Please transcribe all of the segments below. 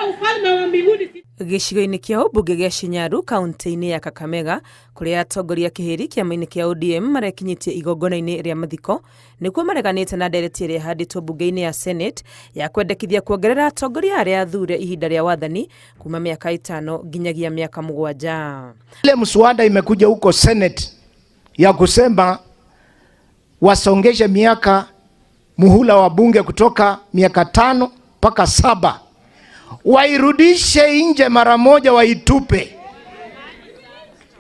Katika ufalme wa mbinguni. Gĩcigo-inĩ kĩa ũmbunge gĩa Shinyaru, kaunti-inĩ ya Kakamega, kũrĩa atongoria kĩhĩri kĩama-inĩ kĩa ODM marekinyĩtie igongona-inĩ rĩa mathiko, nĩkuo mareganĩte na ndereti ĩrĩa ĩhandĩtwo mbunge-inĩ ya Senate ya kwendekithia kuongerera atongoria arĩa athure ihinda rĩa wathani kuma mĩaka 5 nginyagia mĩaka 7. Ile mswada imekuja huko Senate ya kusema wasongeshe miaka muhula wa bunge kutoka miaka 5 mpaka 7, wairudishe nje mara moja, waitupe.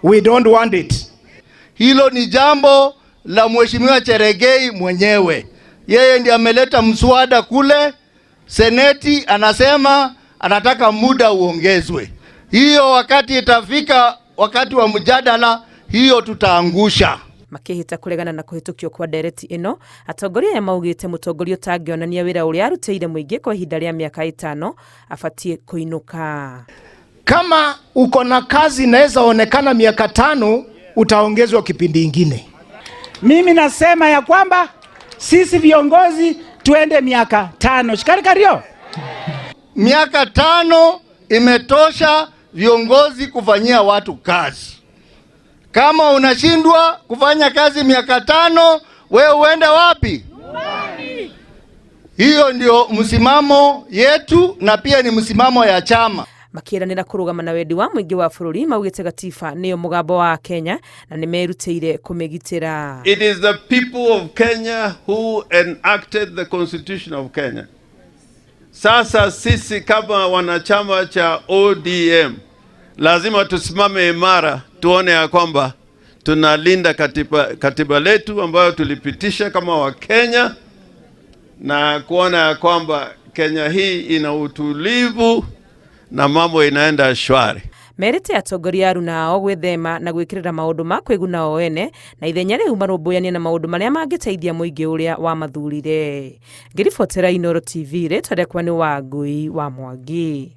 We don't want it. Hilo ni jambo la Mheshimiwa Cherargei mwenyewe. Yeye ndiye ameleta mswada kule Seneti, anasema anataka muda uongezwe. Hiyo wakati itafika, wakati wa mjadala, hiyo tutaangusha. Makĩhĩta kũregana na kũhĩtũkio kwa ndereti ĩno, atongoria aya maugĩte mũtongoria ũtangĩonania wĩra ũrĩa arutĩire mũingĩ kwa ihinda rĩa mĩaka 5 abatiĩ kũinũka. Kama uko na kazi inaweza onekana miaka 5, utaongezwa kipindi ingine. Mimi nasema ya kwamba sisi viongozi tuende miaka 5. Shikari kario. Miaka 5 imetosha viongozi kufanyia watu kazi. Kama unashindwa kufanya kazi miaka 5, wewe uende wapi? Hiyo ndio msimamo yetu na pia ni msimamo ya chama. Makĩranĩra kũrũgama na wendi wa mũingĩ wa bũrũri, maugĩte gatiba nĩyo mũgambo wa Kenya na nĩmerutĩire kũmĩgitĩra. It is the people of Kenya who enacted the Constitution of Kenya. Sasa sisi kama wanachama cha ODM lazima tusimame imara, tuone ya kwamba tunalinda katiba letu ambayo tulipitisha kama Wakenya, na kuona ya kwamba Kenya hii ina utulivu na mambo inaenda shwari. Merĩte atongoria aruna ao gwĩthema na gwĩkĩrĩra maũndũ ma kwĩguna o ene, na ithenya rĩu marũmbũyanie na maũndũ marĩa mangĩteithia mũingĩ ũrĩa wamathurire. Ngĩribotera Inooro TV, rĩtwa rĩakwa nĩ Wangui wa Mwangi.